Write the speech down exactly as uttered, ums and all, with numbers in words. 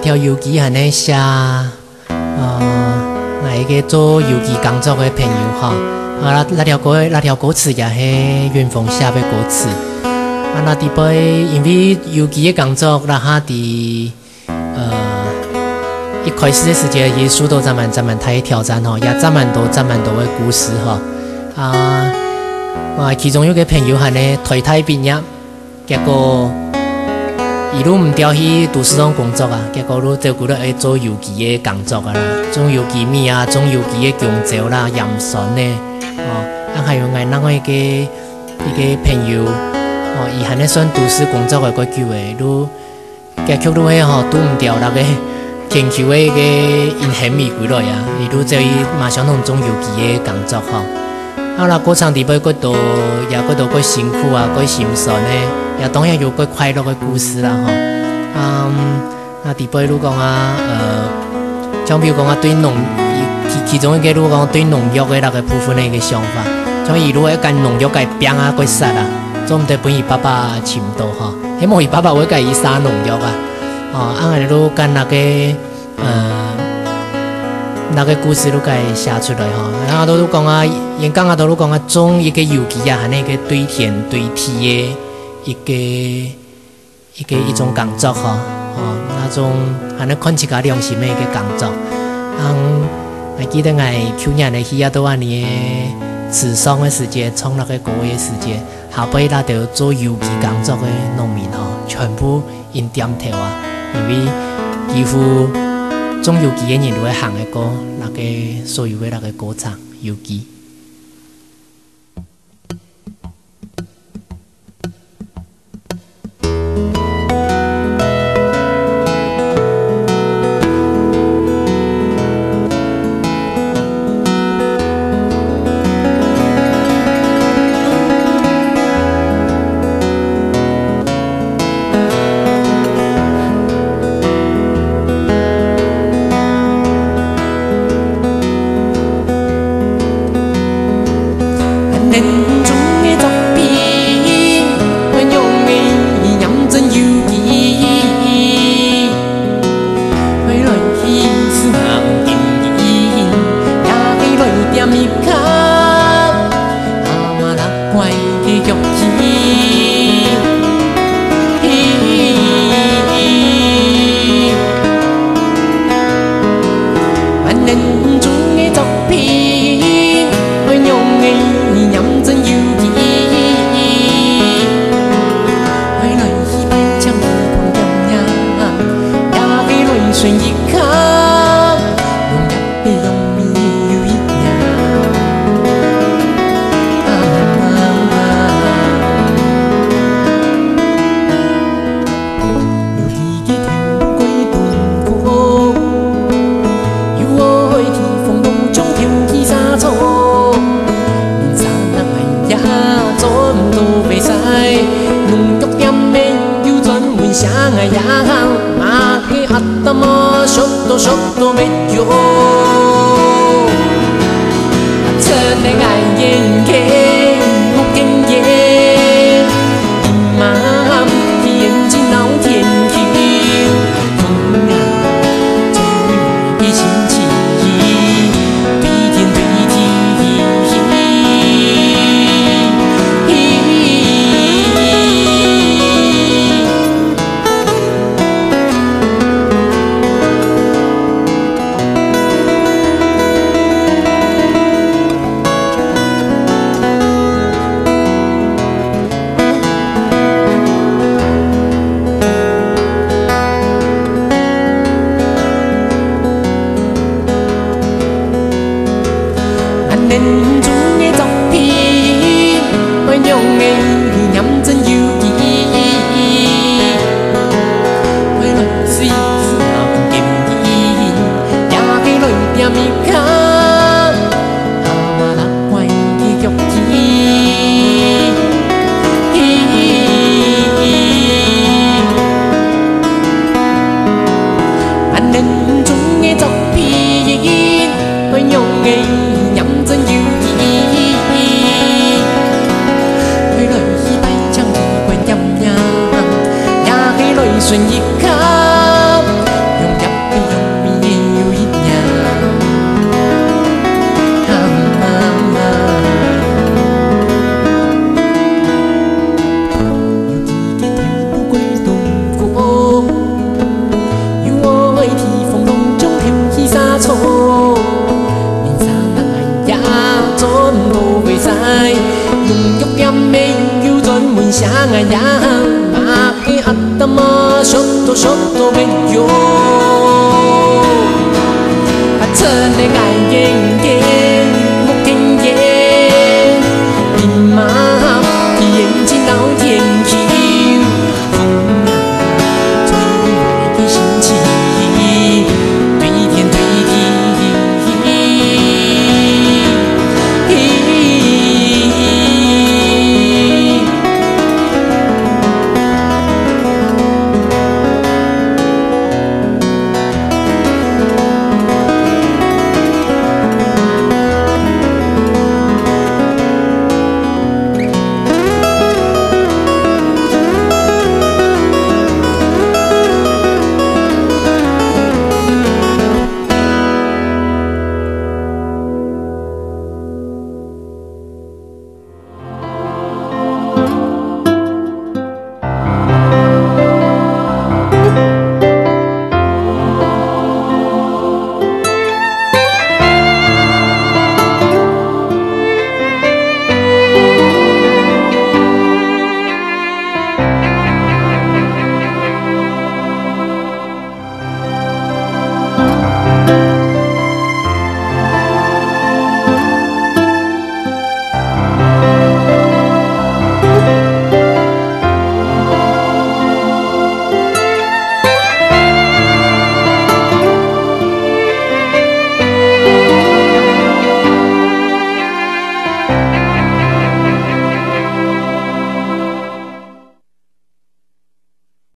條遊記還係寫，呃，𠊎一個做遊記工作个朋友吼，啊，該，該條歌，該條歌詞也係雲峰寫个歌詞。啊，該底背，因為遊記个工作，該下底，呃，一開始个時節，佢受到盡蠻，盡蠻大个挑戰吼，也盡蠻多，盡蠻多个故事吼。啊，啊，其中有個朋友還係台大畢業， 結果，佢就毋調去都市上工作啊，結果就走過來愛做有機个工作啊啦，種有機米啊，種有機个弓蕉啦、鹽酸呢，哦，啊，還有𠊎另外一個，一個朋友，哦，佢還係算都市工作个較久个，就結局就係吼，堵毋著該個 田坵个一個陰險味歸來啊，佢就走去馬上弄種有機个工作吼。啊，該過程裡背過多，也過多過辛苦啊，過心酸个，也當然有過快樂个故事啦吼。嗯，該底背就講啊，呃，像比如講啊，對農，其，其中一個就講對農藥个該個部分个一個想法，像佢就會跟農藥个拚啊，過殺啊，做毋得分佢爸爸尋到吼，希望佢爸爸會跟佢撒農藥啊。哦，啊，𠊎就跟該個 呃，該個故事就該寫出來吼。然後都講啊，演講啊，都講啊，種一個有機啊，還係一個對天對地个一個，一個，一種工作吼。哦，該種還係看自家良心个一個工作。嗯，𠊎記得𠊎舊年个去啊，到恁呢个池上个時節，唱該個歌个時節， 下背該兜做有機工作个農民吼，全部𫣆點頭啊，因為幾乎種有機个人就會行个過該個所有个該個過程，有機。 恁嚴重个作品，會讓你驗證有機。會來去思考經營，也會來點一下，阿媽啦。 怪个腳氣。萬能中个作品，會讓你驗證有機。會來去拜將你看點呀，也會來選一下，用 恁嚴重个作品，會讓你驗證有機。會來試一試啊，有經驗，也會來點一下，阿媽啦。 怪个腳氣。恁嚴重个作品，會讓你驗證有機。會來去拜將你觀點呀，也會來選一下，用點想啊呀，马给阿达玛，速度速度没有，啊，这里感应。